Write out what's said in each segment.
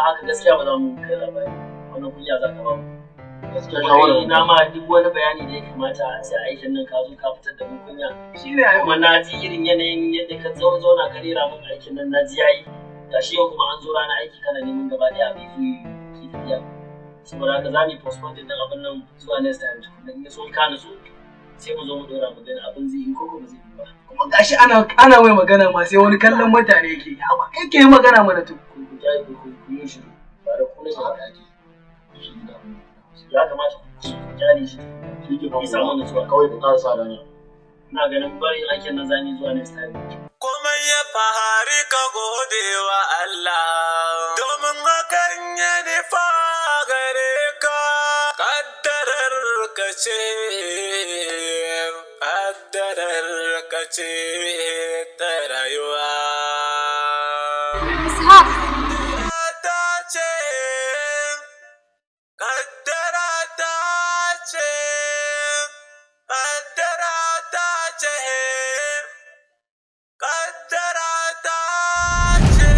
haka gaskiya ba za mu kai labari. Wannan kunya za ka ba mu. Gaskiya Kuma shawara. kai na ma duk wani bayani da ya kamata a ce aikin nan ka zo ka fitar da mu kunya. Shine ai. Kuma na ji irin yanayin yadda ka zauna ka rera min aikin nan, na ji yayi. Gashi yau kuma an zo ranar aiki kana neman gaba ɗaya abin zuyi ki tafiya. Saboda haka za mu yi postpone din abin nan zuwa next time tukunna. In ya so ka nutsu sai mu zo mu dora mu gani abin zai yi ko ko ba zai yi ba. Kuma gashi ana mai magana ma sai wani kallon mutane yake. Haba, kai ke yi magana mana to. Ku kyale, ku yi shiru, ba da ku nake ba. Haka ake. Shi ne abin. Ya kamata ku kyale shi Shi ke ya samu nutsuwa. Kawai ka ƙara sa rana. Ina ganin barin aikin nan zamu yi zuwa next time. Komai ya fahari ka gode wa Allah, domin hakan ya nufa gare ka, kaddarar ka ce, kaddarar ka ce ta rayuwa. Ishaq, Ta ce, kaddara ta ce, kaddara ta ce, kaddara ta ce.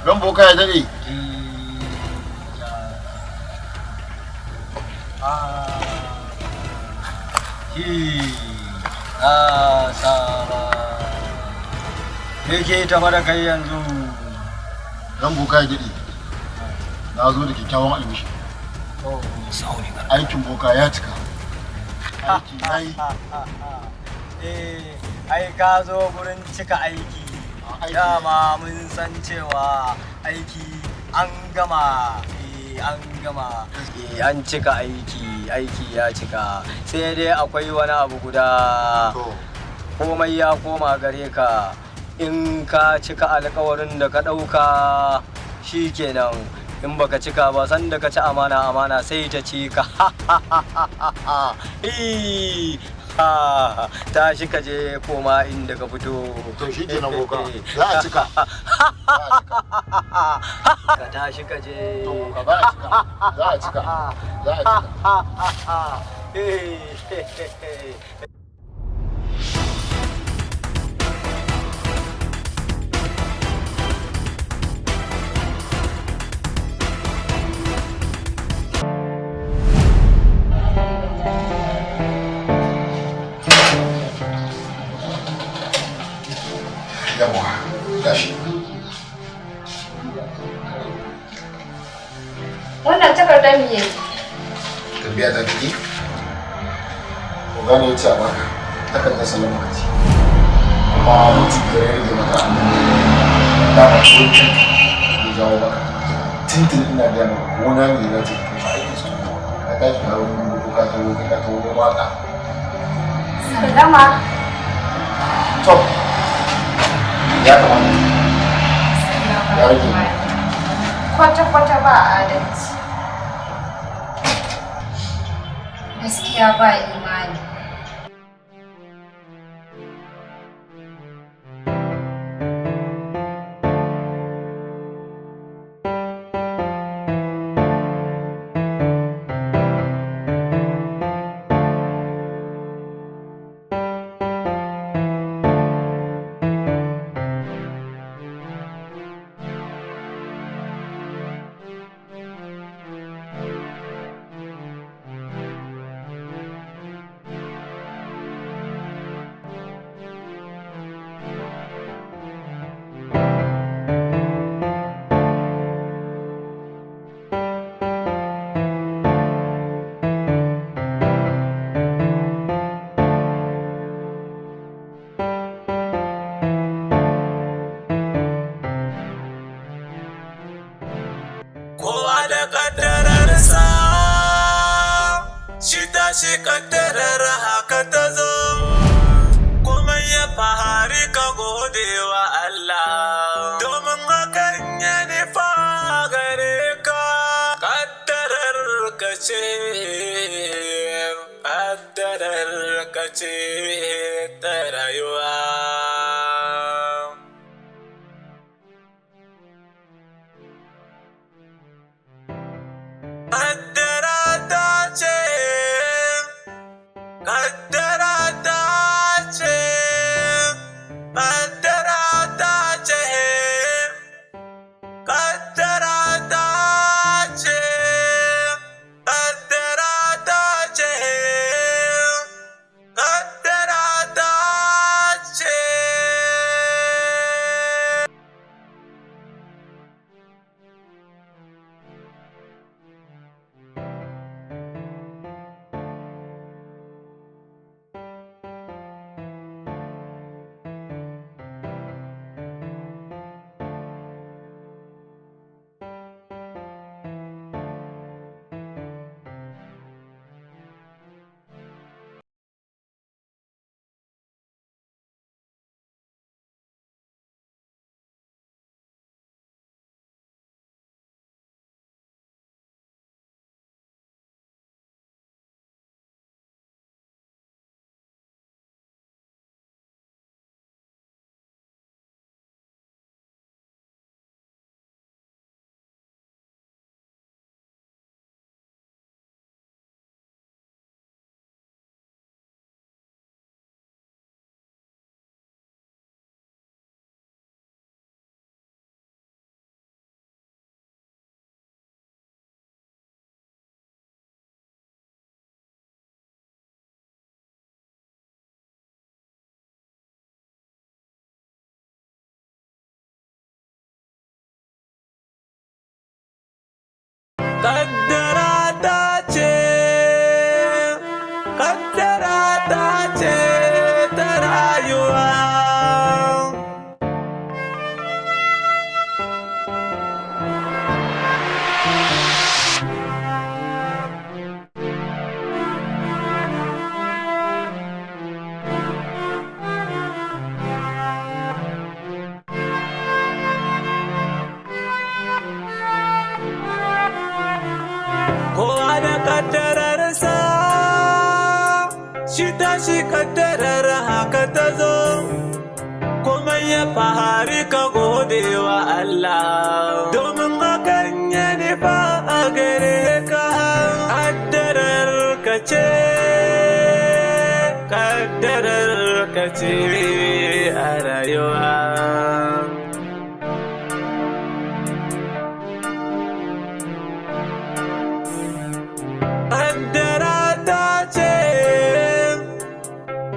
Ran boka ya daɗe. A saba. Me ke tafa da kai yanzu? Ran boka ya daɗe. Na zo da kyakkyawan albishi. Aikin boka ya cika. Aiki ya yi. Eh, ai ka zo gurin cika aiki. Dama mun san cewa aiki an gama. Eh, an gama. Eh, an cika aiki, aiki ya cika. Sai dai akwai wani abu guda. To, Komai ya koma gare ka. In ka cika alkawarin da ka ɗauka, shi kenan. In baka cika ba, sanda ka ci amana, amana sai ta ci ka. Eh, ha, tashi ka je, koma inda ka fito. To, shi kenan boka. Za a cika. Za a cika. Ka tashi ka je. To boka, za a cika. Za a cika. Za a cika. Eh. Yawwa, gashi. Wannan takardar me? Tafiya ta kike? Oga ne ya ce a baka. Takardar sallama ka ce. Kuma minti 5 ya rage maka. Dama ko ya jawo maka. Tintin ina gaya maka gona ne ya ce ka kai shi aikin su. Ka tashi ka wani gudu ka taho kai ka taho waka. Sallama. To, ya kamata. Ya rage. Kwata-kwata ba adalci. Gaskiya ba imani. Kowa da kaddararsa, shi ta shi kaddarar haka ta zo. Kuma ya fahari ka gode wa Allah, domin hakan ya nufa gare ka, kaddarar ka ce, kaddarar ka ce ta rayuwa. Kaddara ta ce, kaddara ta ce, kaddara ta ce. Kaddara ta ce, kaddara ta ce ta rayuwa. Kowa da kaddararsa, shi ta shi kaddarar haka ta zo, komai ya fahari ka gode wa Allah, domin hakan ya nufa a gare ka. Kaddarar ka ce, kaddarar ka ce a rayuwa. Kaddara ta ce,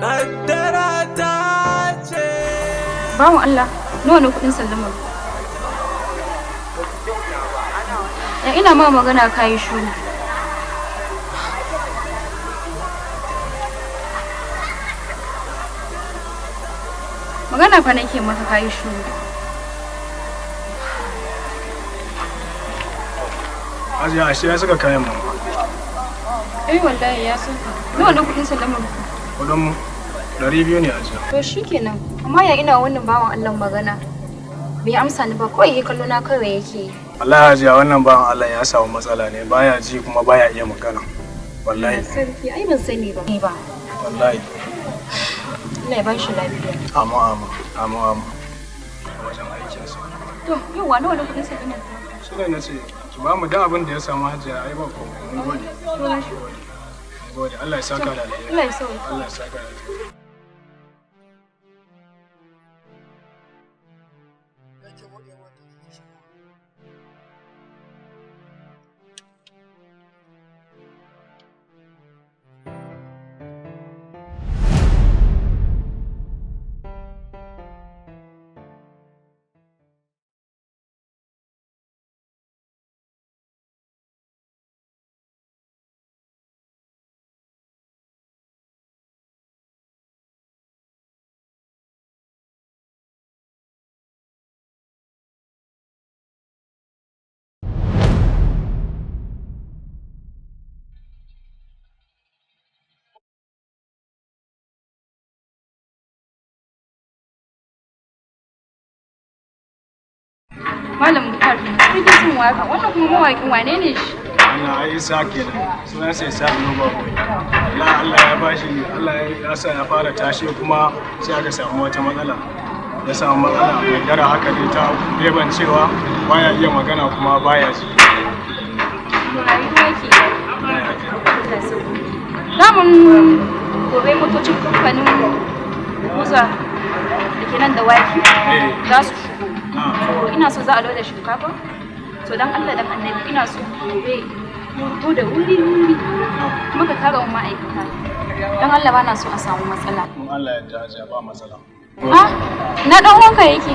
kaddara ta ce. Bawan Allah, nawa ne kuɗin sallamar? Ya ina ma magana kayi shiru. Magana fa nake maka kayi shiru. Hajiya, ashe ya saka kayan mu. Eh, wallahi ya saka. Nawa ne kuɗin sallamar? Kudin mu 200 ne, hajiya. To shikenan. Amma ya ina wannan bawan Allah magana, bai amsa ni ba, kawai ya kallo na kawai yake yi. Wallahi hajiya, wannan bawan Allah ya samu matsala ne, baya ji kuma baya iya magana. Wallahi. Sarki, ai ban sani ba. Ba. Wallahi. Allah ya ba shi lafiya. Amu amu amu amu. Wajen aikinsa. To, yauwa, nawa ne kuɗin sallamar? Shi ne na ce ki ba mu da abin da ya samu hajiya, ai ba komai. Mun gode. To na shi. Mun gode. Allah ya saka da alheri. Allah ya sauke. Allah ya saka da alheri. Malam Bukar, kake son waka, wannan kuma mawaƙin wane ne shi? Wannan ai Isa kenan. Sunan sa Isa Global Boy. Allah Allah ya bashi, Allah ya sa ya fara tashi, kuma sai aka samu wata matsala. Ya samu matsala mai dara haka dai ta beban cewa baya iya magana kuma baya ji. Rayuwa ke. Damun gobe motocin kamfanin Musa da ke nan da waki za su shigo. To ina so za a loda shinkafa. To dan Allah dan Annabi, ina so gobe to da wuri wuri kuma ka tara wa ma'aikata. Dan Allah, ba na so a samu matsala. In Allah ya yarda hajiya, ba matsala. Ah, na dan wanka yake.